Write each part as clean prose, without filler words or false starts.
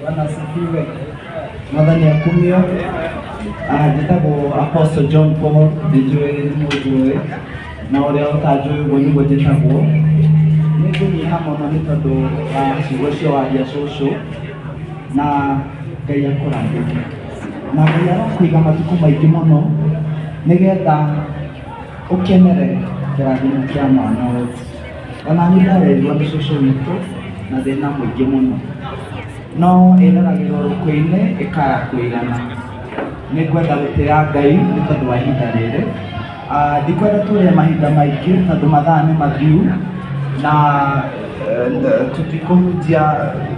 Bwana asifiwe. Mwathani akumio. Njĩtagwo Apostle John Paul, nĩnjũĩ nĩmũnjũĩ na ũrĩa ũtanjũĩ ũguo nĩguo njĩtagwo. Nĩ ngũnyiha mũno nĩ tondũ wa ciugo cio waria cũcũ, na Ngai akũrathime. Na Ngai arokũiga matukũ maingĩ mũno nĩgetha ũkenere kĩrathimo kĩa mwana ũyũ. Ona niĩ ndarerirwo nĩ cũcũ witũ na thĩna mũingĩ mũno, no ĩreragĩrwo rũkũ-inĩ ĩkaga kũigana. Nĩ ngwenda gũtĩa Ngai nĩ tondũ wa ihinda rĩrĩ. Ndikwenda tũrĩe mahinda maingĩ tondũ mathaa nĩ mathiu na tũtikũhunjia,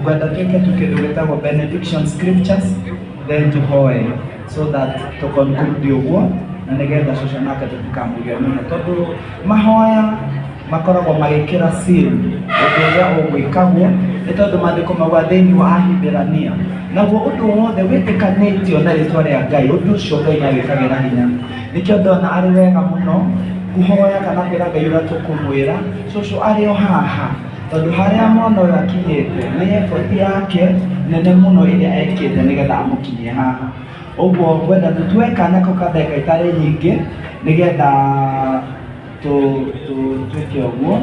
ngwenda twĩke tu kĩndũ gĩtagwo benediction scriptures then tũhoe so that tũ conclude ũguo na nĩgetha cũcũ nake tũtikamũgie mũno tondũ mahoya makoragwo magĩkĩra seal ũndũ ũrĩa ũgwĩkagwo nĩ tondũ maandĩko mauga thĩinĩ wa Ahibirania naguo ũndũ wothe wĩtĩkanĩtio na rĩtwa rĩa Ngai ũndũ ũcio Ngai nĩawĩkagĩra hinya. Nĩkĩo ndona arĩ wega mũno kũhoya kana kwĩra Ngai ũrĩa tũkũmwĩra cũcũ arĩ o haha tondũ harĩa mwana ũyũ akinyĩte nĩ effort yake nene mũno ĩrĩa ekĩte nĩgetha amũkinyie haha. Ũguo ngwenda tũtue kana kau ka ndagĩka itarĩ nyingĩ nĩgetha twĩke ũguo.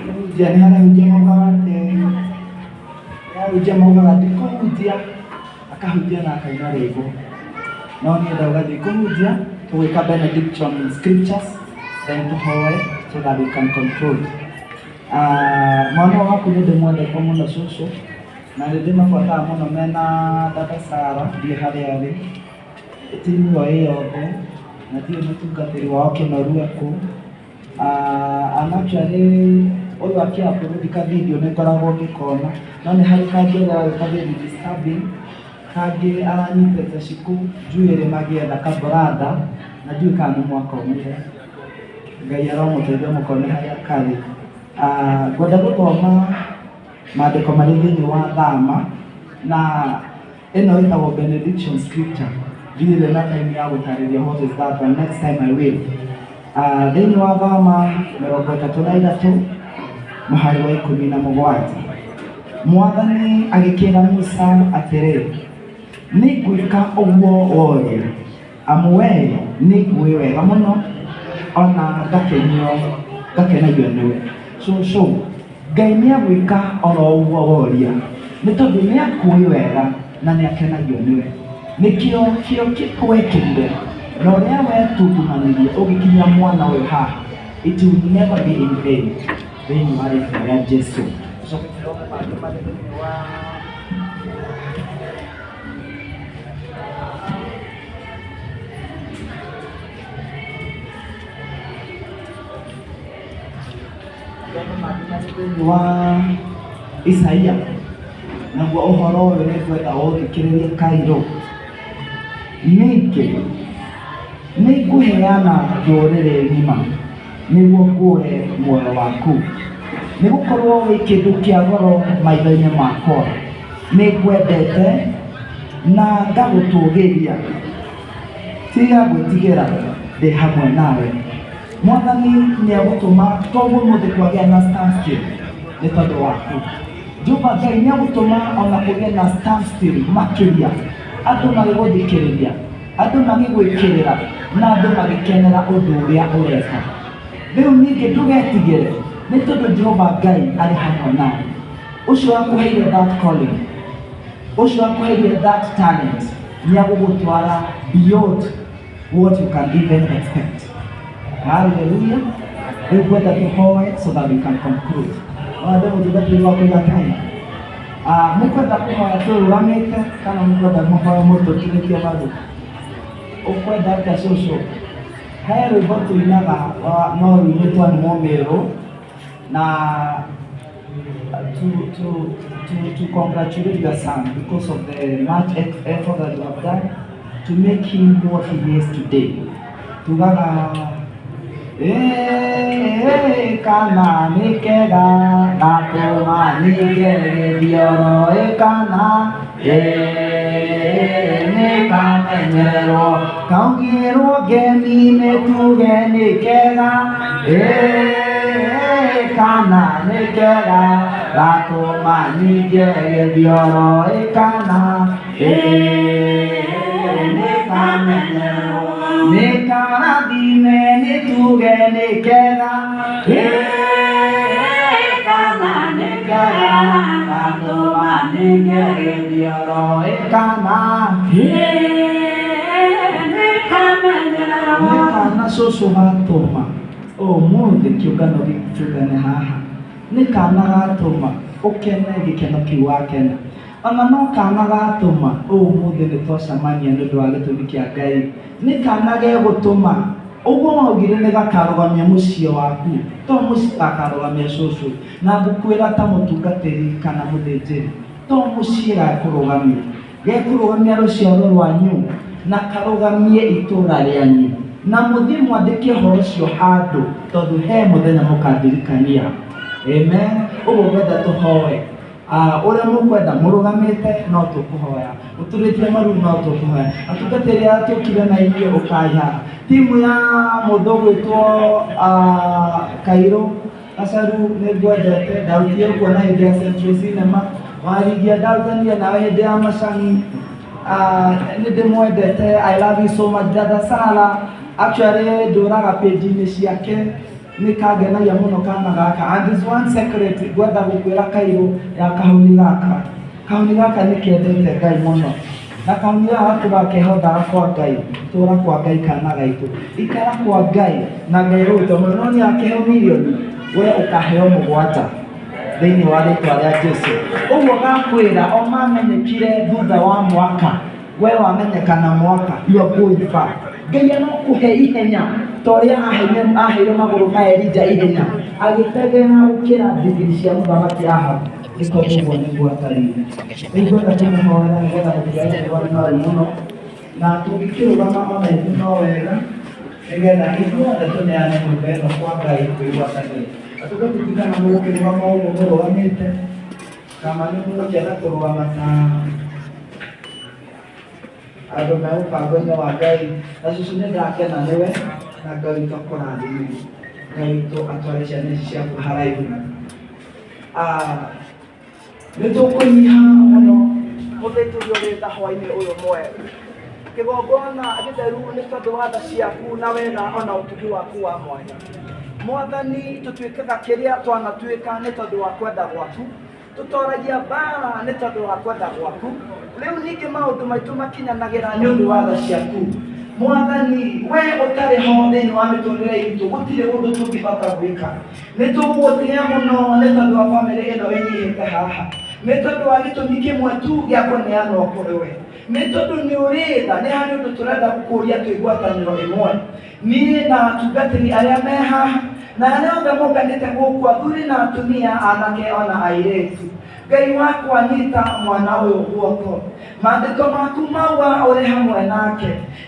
Kũhunjia nĩ harahunjia maugaga atĩ nĩ harahunjia maugaga ndikũhunjia akahunjia na akaina rwĩmbo no niĩ ndauga ndikũhunjia tũgwĩka benediction scriptures then tũhoe so that we can conclude. Mwana waku nĩ ndĩmwendete mũno cũcũ na nĩ ndĩmabuataga mũno mena dada Sarah ndiĩ harĩa arĩ timu ĩyo ĩ yothe na ndiũĩ mũtungatĩri wao Kĩnoru ekũ. And actually ũyũ akĩ upload ka video nĩ ngoragwo ngĩkona no nĩ harĩ kangĩ aragĩka very disturbing kangĩ aranyitĩte cikũ njuĩrĩ magĩetha kabrother na ndiũĩ kana nĩ mwakonire. Ngai aromũteithia mũkone harĩa karĩ. Ngwenda gũthoma maandĩko marĩ thĩinĩ wa Thama na ĩno ĩtagwo benediction scripture. Ndirĩ na time ya gũtarĩria what is that but next time I will. Thĩinĩ wa Thama 33 mũhari wa 17 Mwathani agĩkĩra Musa atĩrĩ, nĩ ngwĩka ũguo woria amu we nĩ ngũĩ wega mũno ona ngakenagio nĩwe. Cũcũ, Ngai nĩ agwĩka oro ũguo woria nĩ tondũ nĩ akũĩ wega na nĩ akenagio nĩwe. Nĩkĩo kĩo kĩu wekĩrire na ũrĩa wetungumanirie ũgĩkinyia mwana ũyũ haha, it will never be in vain thĩinĩ wa rĩtwa rĩa Jesu. Tũcoke tũthome mangĩ marĩ thĩinĩ wa thĩinĩ wa Isaia naguo ũhoro ũyũ nĩ ngwenda ũthikĩrĩrie Kairũ. Ningĩ nĩ ngũheana ndũrĩrĩ ng'ima nĩguo ngũũre muoyo waku, nĩ gũkorwo wĩ kĩndũ kĩa goro maitho-inĩ makwa. Nĩ ngwendete na ngagũtũgĩria, tiga gwĩtigĩra, ndĩ hamwe nawe. Mwathani nĩ egũtũma to ũmũthĩ kwagĩa na standstill nĩ tondũ waku. Jehova Ngai nĩ egũtũma ona kũgĩe na standstill makĩria, andũ magĩgũthikĩrĩria, andũ magĩgwĩkĩrĩra na andũ magĩkenera ũndũ ũrĩa ũreka. Rĩu ningĩ ndũgetigĩre nĩ tondũ Jehova Ngai arĩ hamwe nawe. Ũcio wakũheire that calling, ũcio wakũheire that talent nĩ agũgũtwara beyond what you can even expect. Hallelujah. Rĩu ngwenda tũhoe so that we can conclude. Ona ndĩ mũtungatĩri wa kũiga time. Mũkwenda kũhoya tũrũgamĩte kana mũkwenda mũhoe mũtũturĩtie maru? Ũkwenda atĩa cũcũ? He rwĩmbo tũinaga no rũinĩtwo nĩ Mũmĩrũ na to congratulate your son because of the much effort that you have done to make him what he is today. Tugaga Ĩ kana nĩ kega gatũma ninge gĩthioro ĩ kana ĩ nĩ kamenyererwo kaugĩrwo ngemi nĩ tuge nĩ kega ĩ kana nĩ kega gatũma ninge gĩthioro ĩ kana ĩ nĩ kamenyererwo nĩ karathime nĩ tuge nĩ kega ĩ kana nĩ kega gatũma ninge gĩthioro ĩ kana ĩ nĩ kana cũcũ gatũma ũmũthĩ kĩũngano gĩkĩ kĩũngane haha nĩ kana gatũma ũkene gĩkeno kĩu wakena ona no kana gatũma ũmũthĩ nĩ twacemania nĩ ũndũ wa gĩtũmi kĩa Ngai nĩ kana gegũtũma ũguo waugire nĩ gakarũgamia mũciĩ waku to mũciĩ gakarũgamia cũcũ na ngũkwĩra ta mũtungatĩri kana mũthĩnjĩri to mũciĩ gakũrũgamia gekũrũgamia rũciaro rwanyu na karũgamie itũra rĩanyu na mũthiĩ mwandĩke ũhoro ũcio handũ tondũ he mũthenya mũkandirikania. Amen. Ũguo ngwenda tũhoe. Ũrĩa mũkwenda mũrũgamĩte no tũkũhoya ũturĩtie maru no tũkũhoya atungatĩri arĩa tũkire na inyuĩ ũkai haha timu ya mũndũ ũgwĩtwo Kairũ Gacaru nĩ ngwendete ndarutire kuona hĩndĩ ya Central Cinema waringia ndarutanire nawe hĩndĩ ya macani nĩ ndĩmwendete. I love you so much dada Sara. Actually ndũraga page-inĩ ciake nĩ kangenagia mũno kana gaka. And this one secret ngwenda gũkwĩra Kairũ ya kahuni gaka. Kahuni gaka nĩ kendete Ngai mũno na kahuni gaka gatũraga kehothaga kwa Ngai tũra kwa Ngai kana gaitũ ikara kwa Ngai na Ngai ũgũtwa mũno no nĩ akĩheo mirioni we ũkaheo mũgwanja thĩinĩ wa rĩtwa rĩa Jesu. Ũguo gakwĩra o mamenyekire thutha wa mwaka we wamenyekana mwaka you are going far. Ngai anokũhe ihenya ta ũrĩa aheire magũrũ ma Elija ihenya agĩteng'era gũkĩra ndigiri cia mũthamaki Ahabu nĩ tondũ ũguo nĩguo atariĩ. Rĩu ngwenda kũmũhoera nĩgetha mũtigae maru mũno na tũngĩkĩrũgama ona ithuĩ no wega nĩgetha ithuothe tũneane nyũmba ĩno kwa Ngai twĩgwatanĩre. Atungatĩri kana mũgũkĩrũgama ũguo mũrũgamĩte kana nĩ mũgũkĩenda kũrũgama ta andũ me mũbango-inĩ wa Ngai na cũcũ nĩ ndakena nĩwe na Ngai witũ akũrathime. Ngai witũ atware ciana ici ciaku haraihu. Nĩ tũkũnyiha mũno mũthĩnjĩri ũrĩ tha hwaĩ-inĩ ũyũ mwega kĩgongona gĩtheru nĩ tondũ wa tha ciaku na wega ona ũtugi waku wa mwanya. Mwathani tũtuĩkaga kĩrĩa twanatuĩka nĩ tondũ wa kwenda gwaku tũtoragia mbara nĩ tondũ wa kwenda gwaku rĩu ningĩ maũndũ maitũ makinyanagĩra nĩ ũndũ wa tha ciaku. Mwathani we ũtarĩ ho thĩinĩ wa mĩtũrĩre itũ gũtirĩ ũndũ tũngĩhota gwĩka. Nĩ tũgũgũtĩĩa mũno nĩ tondũ wa bamĩrĩ ĩno ĩnyihĩte haha nĩ tondũ wa gĩtũmi kĩmwe tu gĩa kũneanwo kũrĩ we nĩ tondũ nĩ ũrĩ tha nĩ harĩ ũndũ tũrenda gũkũria twĩ ngwatanĩro ĩmwe niĩ na atungatĩri arĩa me haha na arĩa othe monganĩte gũkũ athuri na atumia anake ona airĩtu. Ngai wakwa nyita mwana ũyũ guoko maandĩko maku mauga ũrĩ hamwe nake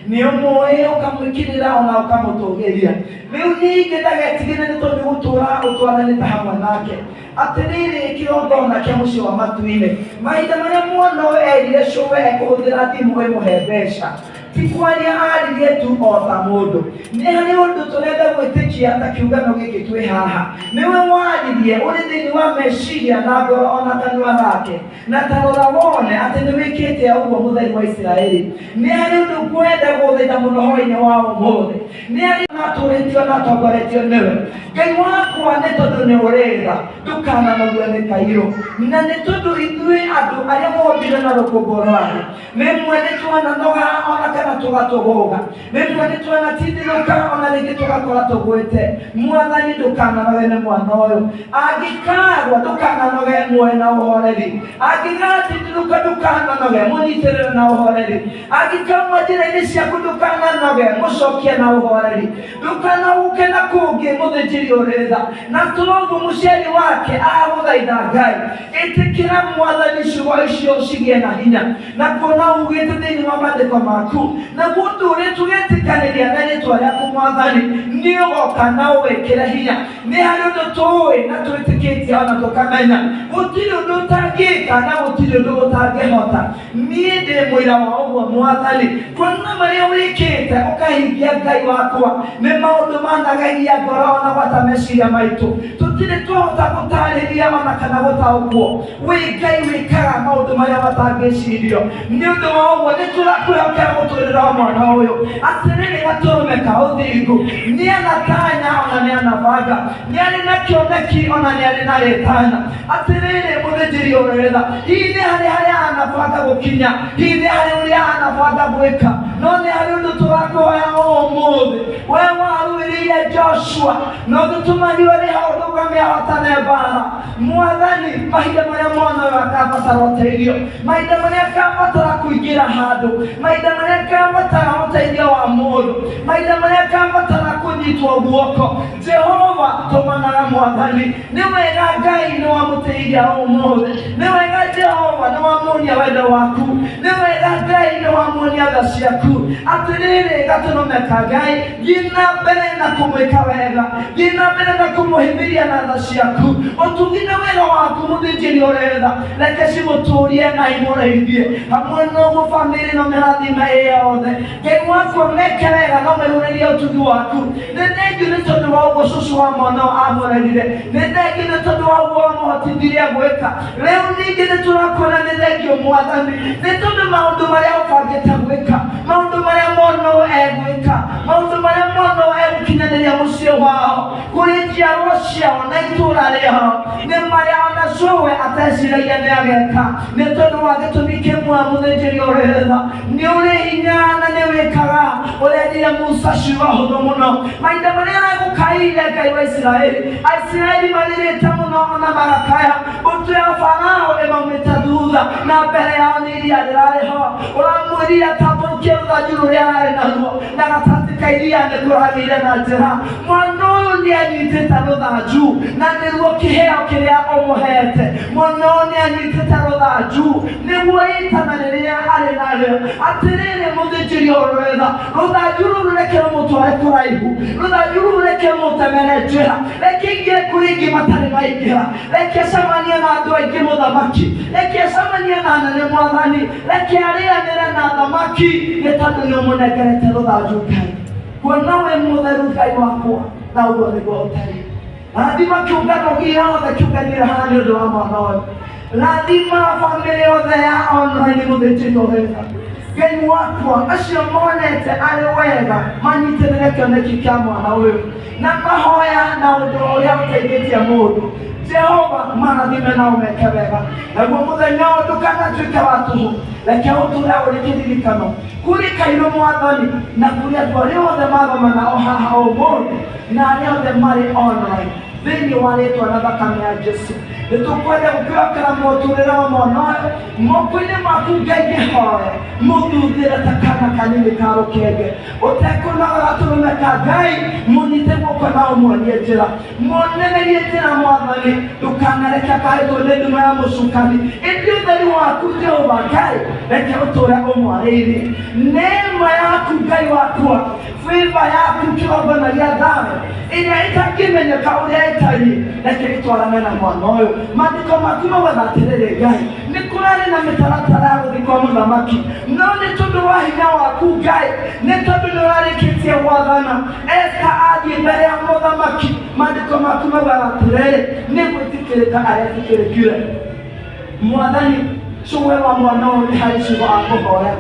nĩ ũmũĩ ũkamwĩkĩrĩra ona ũkamũtũgĩria rĩu ningĩ ndagetigĩre nĩ tondũ gũtũra ũtwaranĩte hamwe nake atĩrĩrĩ kĩgongona kĩa mũciĩ wa matu-inĩ mahinda marĩa mwana ũyũ erire cũwe ekũhũthĩra thimũ ĩmũhe mbeca ti kwaria aririe tu o ta mũndũ nĩ harĩ ũndũ tũrenda gwĩtĩkia ta kĩũngano gĩkĩ twĩ haha nĩwe waririe ũrĩ thĩinĩ wa meciria na ngoro ona kanua gake na ta rora wone atĩ nĩ wĩkĩte ũguo mũtheri wa Isiraeli nĩ harĩ ũndũ ngwenda gũthaitha mũno hwaĩ-inĩ wa ũmũthĩ nĩ harĩ matũrĩtio na atongoretio nĩwe Ngai wakwa nĩ tondũ nĩ ũrĩ tha ndũkananogue nĩ kairũ na nĩ tondũ ithuĩ andũ arĩa mombire na rũkũngũ rwa thĩ rĩmwe nĩ twananoga ona kana tũgatũgũga rĩmwe nĩ twanatindĩrũka ona rĩngĩ tũgakora tũgwĩte mwathani ndũkananoge nĩ mwana ũyũ angĩkagwa ndũkananoge Muoe na ũhoreri. Angĩgatindĩrũka ndũkananoge, mũnyitĩrĩre na ũhoreri. Angĩkauma njĩra-inĩ ciaku ndũkananoge, mũcokie na ũhoreri. Ndũkanauke na kũngĩ mũthĩnjĩri ũrĩ tha. Na tũrũngũ mũciari wake agũthaitha Ngai, ĩtĩkĩra Mwathani ciugo icio cigĩe na hinya na kuona ugĩte thĩinĩ wa maandĩko maku, naguo ũndũ ũrĩa tũgetĩkanĩria na rĩtwa rĩaku Mwathani nĩ ũgoka na ũwĩkĩre hinya. Nĩ harĩ ũndũ tũĩ na twĩtĩkĩtie ona tũkamenya gũtirĩ ũndũ ũtangĩka na gũtirĩ ũndũ ũtangĩhota. Niĩ ndĩ mũira wa ũguo Mwathani, kuona marĩa wĩkĩte ũkahingia Ngai wakwa nĩ maũndũ managagia ngoro ona gwata meciria maitũ. Tũtirĩ twahota gũtarĩria ona kana gũtaũkwo. Wĩ Ngai wĩkaga maũndũ marĩa matangĩcirio. Nĩ ũndũ wa ũguo nĩ tũrakwĩhokera mũtũrĩre wa mwana ũyũ. Atĩrĩrĩ gatũrũme ka ũthingu, nĩ anatanya ona nĩ anabanga, nĩ arĩ na kĩoneki ona nĩ arĩ na rĩtanya. Atĩrĩrĩ mũthĩnjĩri ũrĩ tha, hihi nĩ harĩ harĩa anabanga gũkinya, hihi nĩ harĩ ũrĩa anabanga gwĩka, no nĩ harĩ ũndũ tũrakũhoya ũmũthĩ. We warũĩrĩire Joshua na ũgĩtũma riũa rĩrũgame ahotane mbara. Mwathani, mahinda marĩa mwana ũyũ akabatara ũteithio, mahinda marĩa akabatara kũingĩra handũ, mahinda marĩa akabatara ũteithio wa mũndũ, mahinda marĩa akabatara kũnyitwo guoko, Jehova tũmanaga Mwathani. Nĩ wega Ngai nĩ wamũteithia ũmũthĩ, nĩ wega Jehova nĩ wamuonia wendo waku, nĩ wega Ngai nĩ wamuonia tha ciaku. Atĩrĩrĩ gatũrũme ka Ngai, thiĩ na mbere na kũmwĩka wega, thiĩ na mbere na kũmũhĩmbĩria na tha ciaku. Ũtugi na wega waku mũthĩnjĩri ũrĩ tha, reke cimũtũrie na imũrĩithie hamwe na ũguo bamĩrĩ no mĩrathime ĩ yothe. Ngai wakwa meke wega no maihũrĩrie ũtugi waku. Nĩ thengiũ nĩ tondũ wa ũguo cũcũ wa mwana ũyũ amũrerire, nĩ thengiũ nĩ tondũ wa ũguo wamũhotithirie gwĩka. Rĩu ningĩ nĩ tũrakuona nĩ thengiũ Mwathani, nĩ tondũ maũndũ marĩa ũbangĩte gwĩka, maũndũ marĩa mwana ũyũ egwĩka, maũndũ marĩa mwana ũyũ egũkinyanĩria mũciĩ wao, kũrĩ njiarwa ciao na itũũra rĩao, nĩ marĩa ona cũwe ateciragia nĩ ageka. Nĩ tondũ wa gĩtũmi kĩmwe mũthĩnjĩri ũrĩ tha, nĩ ũrĩ hinya na nĩ wĩkaga. Ũrerire Musa ciugo hũthũ mũno mahinda marĩa aragũkaĩire Ngai wa Isiraeli. Aisiraeli marĩrĩte mũno ona magakaya, mbũtũ ya Farao ĩmaumĩte thutha na mbere yao nĩ iria rĩrarĩ ho. Ũramwĩrire atambũrũkie rũthanju rũrĩa ararĩ naruo, na gatagatĩ ka iria nĩ kũragĩire na njĩra. Mwana ũyũ nĩ anyitĩte rũthanju na nĩruo kĩheo kĩrĩa ũmũhete. Mwana ũyũ nĩ anyitĩte rũthanju nĩguo ĩtana rĩrĩa arĩ narĩo. Atĩrĩrĩ mũthĩnjĩri ũrĩ tha, rũthanju rũrũ reke rũmũtware kũraihu, rũthanju rũrũ reke rũmũtemere njĩra, reke aingĩre kũrĩ aingĩ matarĩ maingĩra, reke acemanie na andũ aingĩ mũthamaki, reke acemanie na anene Mwathani, reke arĩanĩre na thamaki, nĩ tondũ nĩ ũmũnengerete rũthanju Ngai. Kuona wĩ mũtheru Ngai wakwa, na ũguo nĩguo ũtariĩ. Rathima kĩũngano gĩothe kĩũnganire haha nĩ ũndũ wa mwana ũyũ. Rathima bamĩrĩ yothe ya online mũthĩnjĩri ũrĩ tha. Ngai wakwa, acio monete arĩ wega manyitĩrĩre kĩoneki kĩa mwana ũyũ na mahoya na ũndũ ũrĩa ũteithĩtie mũndũ. Jehova marathime na ũmeke wega, naguo mũthenya ũyũ ndũkanatuĩke wa tũhũ, reke ũtũre ũrĩ kĩririkano kũrĩ kairũ Mwathani na kũrĩ andũ arĩa othe mathoma nao haha ũmũthĩ na arĩa othe marĩ online thĩinĩ wa rĩtwa na thakame ya Jesu. Nĩ tũkwenda gũkwĩhokera mũtũrĩre wa mwana ũyũ moko-inĩ maku Ngai, ngĩhoya mũthuthĩre ta kana kanini ka rũkenge ũtekũnoga. Gatũrũme ka Ngai, mũnyite guoko na ũmuonie njĩra, muonererie njĩra Mwathani. Ndũkanareke akahĩtwo nĩ nduma ya mũcukani, ĩndĩ ũtheri waku Jehova Ngai reke ũtũre ũmwarĩirie. Neema yaku Ngai wakwa, favor yaku kĩgongona gĩa thayũ ĩrĩa ĩtangĩmenyeka ũrĩa ĩtariĩ, reke ĩtwarane na mwana ũyũ. Maandĩko maku maugaga atĩrĩrĩ Ngai, nĩ kũrarĩ na mĩtaratara ya gũthiĩ kwa mũthamaki, no nĩ tondũ wa hinya waku Ngai, nĩ tondũ nĩ ũrarĩkĩtie gwathana, Esta athiĩ mbere ya mũthamaki, maandĩko maku maugaga atĩrĩrĩ, nĩ gwĩtĩkĩrĩka aretĩkĩrĩkire. Mwathani, cũwe wa mwana ũyũ nĩ harĩ ciugo akũhoya,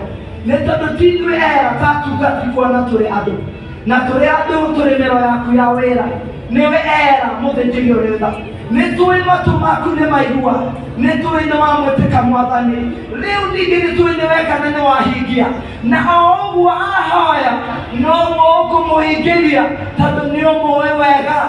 nĩ tondũ ti ithuĩ era ta atungati kuona tũrĩ andũ na tũrĩ andũ tũrĩ mĩro yaku ya wĩra. Nĩwe era mũthĩnjĩri ũrĩ tha, nĩ tũĩ matũ maku nĩ maigua, nĩ tũĩ nĩ wamwĩtĩka Mwathani. Rĩu ningĩ nĩ tũĩ nĩ weka na nĩ wahingia, na o ũguo ahoya noguo ũkũmũhingĩria, tondũ nĩ ũmũĩ wega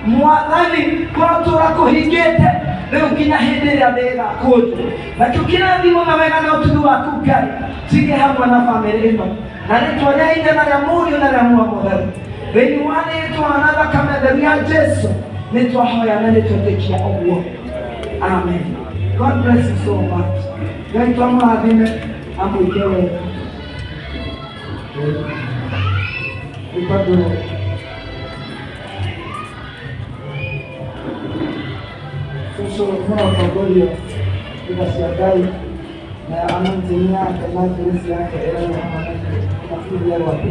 Mwathani. Kũrotũra kũhingĩte. Rĩu nginya hĩndĩ ĩrĩa thĩ ĩgakũnjwo. Nakĩo kĩrathimo na wega na ũtugi waku Ngai cigĩe hamwe na bamĩrĩ ĩno, na rĩtwa rĩa Ithe na rĩa Mũriũ na rĩa Muoyo Mũtheru, thĩinĩ wa rĩtwa na thakame theru ya Jesu nĩ twahoya na nĩ twetĩkia ũguo, amen. God bless you so much. Ngai twamũrathime, amwĩke wega. Nĩ tondũ cũcũ mũrotongorio itha cia Ngai na anointing yake na grace yake ĩrĩ hamwe na ithuĩ na bibilia gwake.